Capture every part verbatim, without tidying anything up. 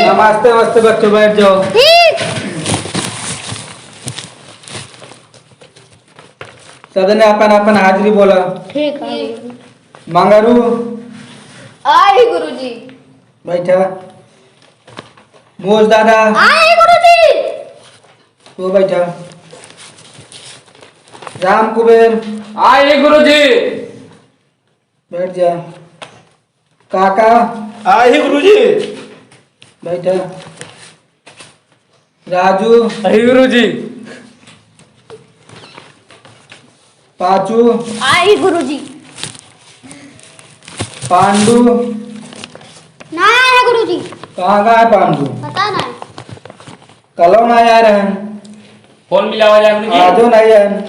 नमस्ते, नमस्ते बच्चों, बैठ जाओ। ठीक। सबने अपन अपन हाजिरी बोला। ठीक है। मंगरू। आई गुरुजी। बैठा। मोज दादा। आई गुरुजी। तू बैठा। राम कुबेर। आई गुरुजी। बैठ जा। काका। आई गुरुजी। बैठा। राजू। आई गुरुजी। पाचू। आई गुरुजी। पांडू। ना आया गुरुजी। कहाँ गए पांडू? पता नहीं। कलो ना आया रहन। फोन मिलावा जाए गुरुजी। आजो नहीं रहन।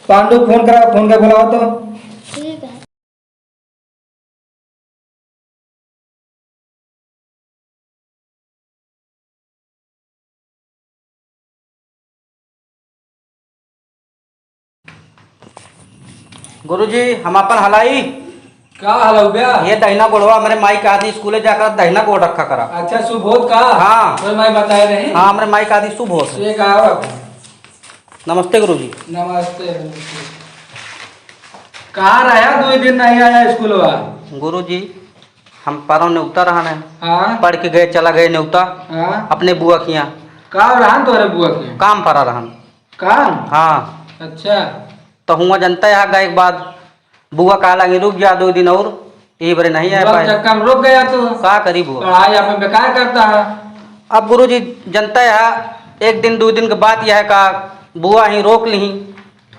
पांडू फोन करा, फोन कर बुलाओ तो। ठीक है। गुरुजी, हम अपन हलाई। का हलाऊ बे? ये दहिना गोड़वा, हमरे माई का आदि स्कूले जाकर दहिना गोड़ रखा करा। अच्छा, सुबोध का? हाँ। तो माई बताए रही? हाँ, हमरे माई का आदि सुबोध। ये का हो? नमस्ते गुरुजी। नमस्ते, नमस्ते। कहाँ रहा, दो दिन नहीं आया स्कूलवा? गुरुजी, हम परौं नेवता रहन है। हाँ। पढ़ के गए, चला गए नेवता। हाँ। अपने बुआ किहाँ। का रहन तोहरे बुआ किहाँ? काम परा रहन। काम? हाँ। अच्छा। तो हुआँ जनता यहाँ गए के बाद बुआ कहला कि रुक जा दो दिन और, ई बरे नहीं आ बुआ के पाए। चक्कर में रुक गया तू। का करी बुआ? पढ़ाई आपन बेकार करता है। अब गुरुजी जनता है, एक दिन दो दिन के बात यह है का बुआ ही रोक ली।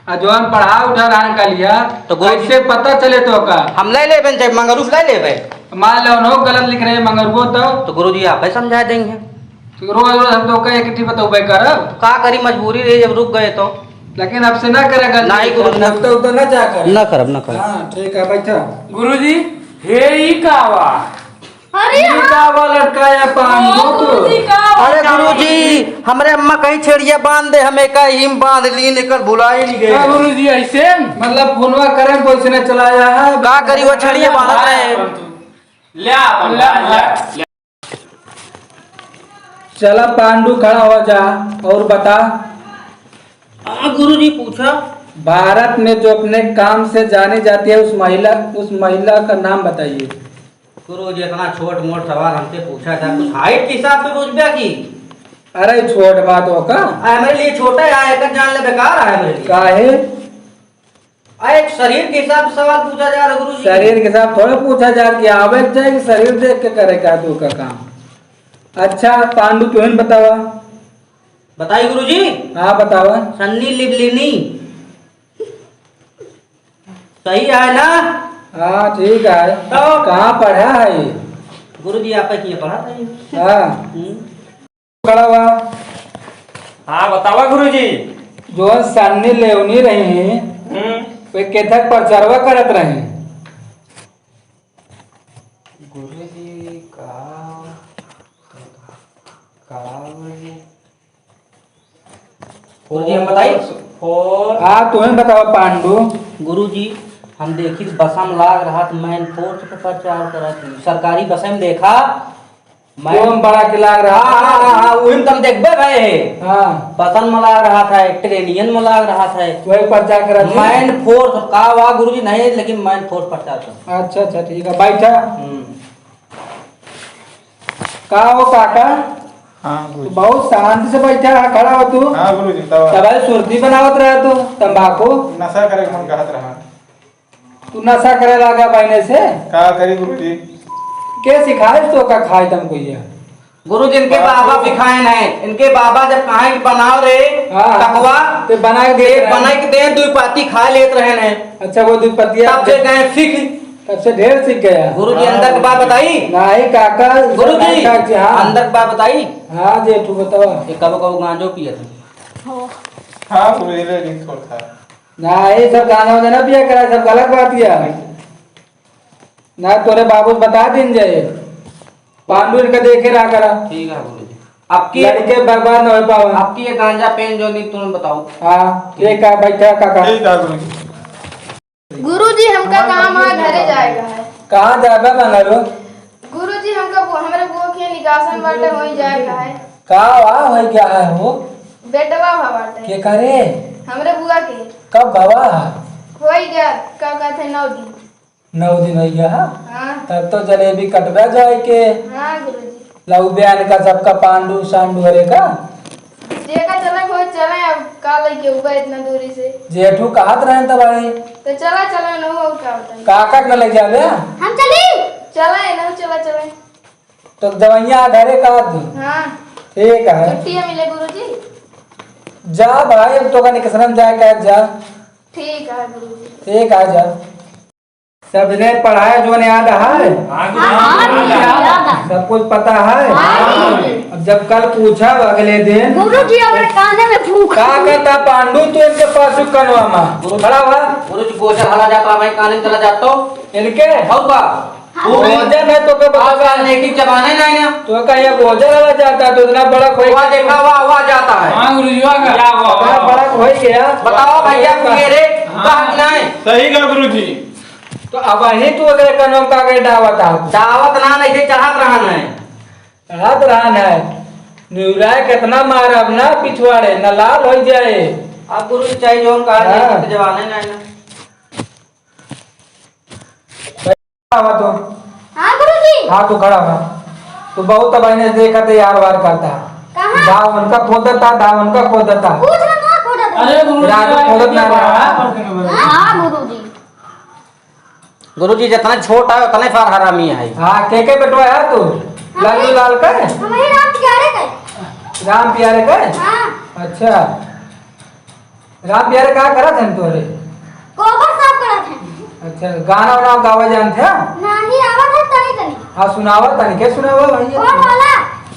आ जौन पढ़ा उठा रहन का लिया, तो गुरुजी कैसे पता चले तो का? हम ले लेबे, चाहे मंगरूप ले लेबे। मान लो उन्हों गलत लिख रहे मंगरूपो तो। तो गुरुजी आप ही समझा देंगे। तो रोज रोज हम तो कहे कि ठीक बताओ भाई करब। का करी, मजबूरी रही जब रुक गए तो। लेकिन अब से ना करे गलती। नहीं गुरु, ना। अब तो, तो ना जा करे। ना करब, ना करब। हाँ, ठीक है, बैठा। गुरुजी, हे ई का बा? अरे ये हाँ। का बा लटकाया पान ओ, हो तो? गुरुजी, का बा? अरे गुरुजी, हमरे अम्मा कहीं छेड़िया बांध दे, हमें का हिम बांध ली, निकल भुलाई नहीं गए। का गुरुजी ऐसे? मतलब फोनवा करे, कोई से ना चलाया है। का करी, वो छेड़िया बांधत रहे। ले आ, ले आ, ले आ। चला पांडू, खड़ा हो जा और बता। हाँ गुरुजी, पूछा। भारत में जो अपने काम से जानी जाती है, उस महिला, उस महिला का नाम बताइए। गुरुजी, इतना छोट मोट सवाल हमसे पूछा था, कुछ height के हिसाब से पूछबे की? अरे छोट बात हो का? अरे हमरे लिए छोटा है, एक जान ले बेकार है हमरे लिए। काहे? आ, एक शरीर के हिसाब से सवाल पूछा जा रहा, गुरुजी। शरीर के हिसाब थोड़े पूछा जा रहा कि आवे के चाहे कि शरीर देख के करे का तू का काम। अच्छा, पांडू, तुहन बतावा। बताई, गुरुजी? हाँ, बतावा। सन्नी लिबलिनी। सही है ना? हाँ, ठीक है। तो? कहाँ पढ़ा है ये? गुरुजी, आप ही पढ़ा था ये। हाँ। हम्म। खड़ा हुआ। हाँ, बतावा गुरुजी। जो सन्नी लेवनी रही, हम्म। वे केथक प्रचारवा करत रही। गुरुजी, का, का गुरुजी? गुरुजी, हम बताई? फोन। हाँ, तुम्हें बताओ पांडू। गुरुजी, हम देखी बसम लाग रहा था, main force पे प्रचार करा थी। सरकारी बसम देखा, मैं वो हम बड़ा के लाग रहा हाँ, था। हाँ, हाँ, हाँ, वही में तुम देखबे भाई है। हाँ। बसन में लाग रहा था, ट्रेनियन में लाग रहा था। वही प्रचार करा थी। Main force का हुआ गुरुजी नहीं, लेकिन main force प्रचार कर। अच्छा, अच्छा, ठीक है, बैठा। हम्म। का हो काका? हाँ, तू गुरुजी। बहुत शांति से बैठा है, खड़ा हो तू। हाँ, गुरुजी, तब सबसे सुर्ती बनावत रहा तू, तंबाकू। नशा करे के मन कहत रहा। तू नशा करे लागा पहले से? का करी गुरुजी? के सिखाए तो का खाए तुमको ये? गुरुजी, इनके बाबा सिखाए नहीं, इनके बाबा जब कहा कि बनाओ रे हाँ। टकवा, तो बना के दे ये रहे हैं। बना के दे, दो पाती खा लेत रहे हैं। अच्छा, वो दो पतिया तब से गए सीख। तब से ढेर सीख गया। गुरुजी, अंदर के बात बताई? नहीं काका, गुरुजी, काका जी, हाँ। अंदर के बात बताई? हाँ जी, तू बताओ। ये कबो कबो गांजो पिए थे। हाँ, गुरुजी, ले ली, छोड़ खा। ना, ये सब गाना वाना ना पिया करा, सब गलत बात किया। ना, तोरे बाबू बता दिन जाए, पांडु इनका देखे रहा करा। ठीक है गुरुजी। आपकी लड़के बर्बाद ना हो पावा। आपकी ये गांजा पेन जो नहीं तुरंत बताओ। हाँ, ठीक है, बैठा काका। ठीक है गुरुजी। गुरुजी, हमका काम है, घरे जाएगा है। कहाँ जाबे मंगरू? गुरुजी, हमका बु-, हमरे बुआ के कासन बाटे, होई जाए का है। का वा होई गया है हो? बेटवा भा बाटे। के करे? हमरे बुआ के। कब भवा? होई गया, का कहते, नौ दिन। नौ दिन होई गया है? हाँ। तब तो जलेबी कटबे जाए के। हाँ गुरुजी। लऊ बयान का सबका पांडू सांडू हरे का? जेका चले कोई चले, अब का लेके उबा इतना दूरी से। जेठू कहत रहन त भाई। तो चला, चला, न हो, और का बताई। काका के न ले जावे? हम चली। चला, ए, न चला, चला। तो दवाइयाँ घरे का दी। हाँ। ठीक है। छुट्टी है मिले गुरुजी। जा भाई, अब तो का निकसरन जाए का जा। ठीक है गुरुजी। ठीक है, जा। सबने पढ़ाया जो ने याद है? हाँ, हाँ, गुरुजी, याद है। सब कुछ पता है? हाँ, गुरुजी। अब जब कल पूछा अगले दिन। गुरुजी, हमारे काने में फूंक। का कहता पांडू तू इनके पास कनवा मा? खड़ा हुआ। गुरुजी, गोचर हला जाता, मैं काने में चला जाता हूँ। इनके? हऊ बा। हाँ। वो वजन है तो के बता। आजकल नेकी जमाने ना है ना। तो का ये गोचर हला जाता तो इतना बड़ा कोई वाह, देखा, वाह, वाह जाता है। हाँ, गुरुजी, वाह, क्या वाह, इतना वाह। बड़ा कोई गया। बताओ भैया, मेरे हाँ। बात नहीं। सही का गुरुजी। तो अब वही तू अगर कनम का के दावत आ। दावत ना, नहीं से चढ़त रहन है। चढ़त रहन है। निउराए कितना मारब ना पिछवाड़े, न लाल हो जाए। अब गुरु जी चाहे जोन कहा हाँ। जाए, तो जवाने नहीं ना। आवा तो। हाँ गुरुजी। हाँ, तू खड़ा हो। तू बहुत अब इन्हें देखा तो यार वार करता। कहाँ? दाव उनका खोदता, दाव उनका खोदता। पूछ ना, ना खोदता। अरे गुरुजी, राजू खोदत ना रहा। हाँ गुरुजी। गुरुजी, जितना छोट है, उतने सार हरामी है। हाँ, के के बेटवा है तू? हम लल्लू ही, लाल का? हम ही राम प्यारे का। राम प्यारे का? हाँ। अच्छा, राम प्यारे का करत हन तोरे? गोबर साफ करत हन। अच्छा, गाना वाना गावे जानत है? नहीं, आवत है तनी तनी। हाँ, सुनावा तनी, के सुनावा भाई? कौन वाला?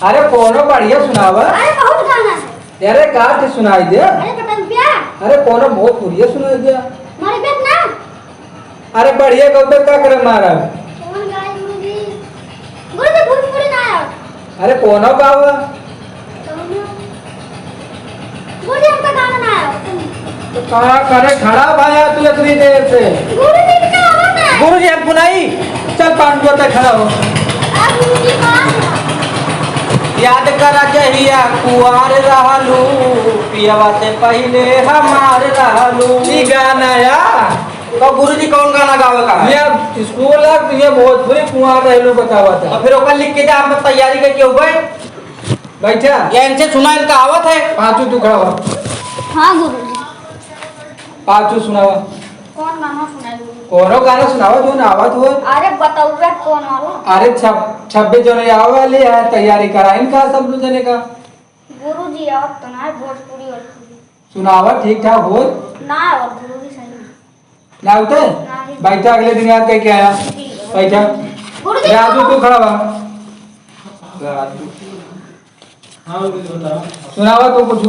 अरे, कोनो बढ़िया सुनावा। अरे, बहुत गाना है। अरे, का के सुनाई दे? अरे, पतंग प्यार। अरे, कोनो भोजपुरिया सुनाई दे। मारी बेट ना। अरे बढ़िया गौतम का करे महाराज। कौन गाय गुरुजी? गुरुजी भोजपुरी ना आयो। अरे कोनो गावा? कौनो? गुरुजी हमका गाना ना आयो। तो का करे खड़ा भाया तू इतनी देर से? गुरुजी का आवाज है। गुरुजी हमको नहीं। चल पांडुआ तक खड़ा हो। अब गुरुजी बात ना। याद करा जहिया कुआर रहलू, पियवा से पहिले हमार रहलू। ई गाना या तो गुरुजी कौन गाना गावे का है? ये स्कूल है, तो ये भोजपुरी कुआर रहलू बतावा था। तो फिर ओकर लिख के दे, हम तैयारी करके हो गए। बैठा। ये इनसे सुना, इनका आवत है। पाँचू तू खड़ा हो। हाँ गुरुजी। पाँचू सुनावा। कौन गाना सुनाई गुरुजी? कोनो गाना सुनावा जो ना आवत हो। अरे बतौरा कौन वाला? अरे छब-, छब्बीस जनवरी आवे वाली है, तैयारी करा इनका सब लोग जने का। गुरुजी आवत तो ना है भोजपुरी और सुनावा ठीक ठाक हो। ना आवत गुरुजी सही में। ना उठे? नहीं। बैठा, अगले दिन याद करके आया। ठीक है। बैठा। गुरुजी, राजू, तू खड़ा बा। हाँ, गुरुजी, बताओ। सुनावा तू कुछ,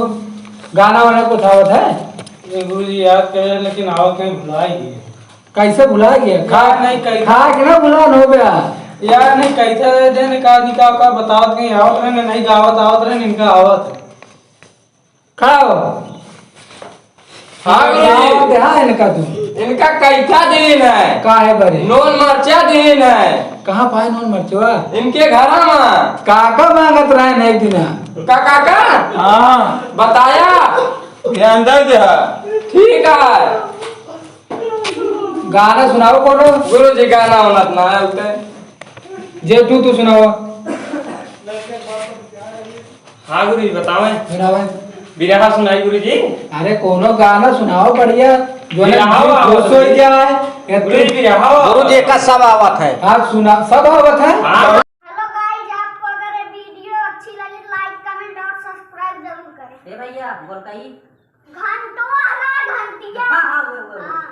गाना वाना कुछ आवत है? ये गुरुजी याद करे, लेकिन आवत नहीं, भुला ही गए। कैसे भुला गया? खा, यार, नहीं, कैसे? खा के ना भुला हो गया। यार, नहीं, कैसे दिन का निकाल का बतावत नहीं, आवत रहे, नहीं गावत, आवत रहे, इनका आवत है। खाओ। हाँ, गुरुजी। हाँ, इनका तू। इनका कैथा दिन है। का है बरे? नोन मरचा दिन है। कहाँ पाए नोन मरचवा? इनके घरा में। काका मांगत रहे न एक दिन। का काका? हाँ। बताया? ये अंदर दे है। ठीक है। गाना सुनाओ कोनो। गुरुजी, गाना होना ना है उठे। जे तू, तू सुनाओ। हाँ गुरुजी, बतावे। सुनावे। बिरहा सुनाई गुरुजी। अरे कोनो गाना सुनाओ बढ़िया, जो है बिरहा दिल खुश हो जाए। गुरुजी, बिरहा। गुरुजी का सब आवत है। हाँ सुना, सब आवत है। हाँ। Hello guys, आपको अगर ये video अच्छी लगे तो like, comment और subscribe जरूर करें। ए भैया, बोल कही। घंटवा रे घंटिया। हाँ, हाँ, वो, वो, वो। हाँ।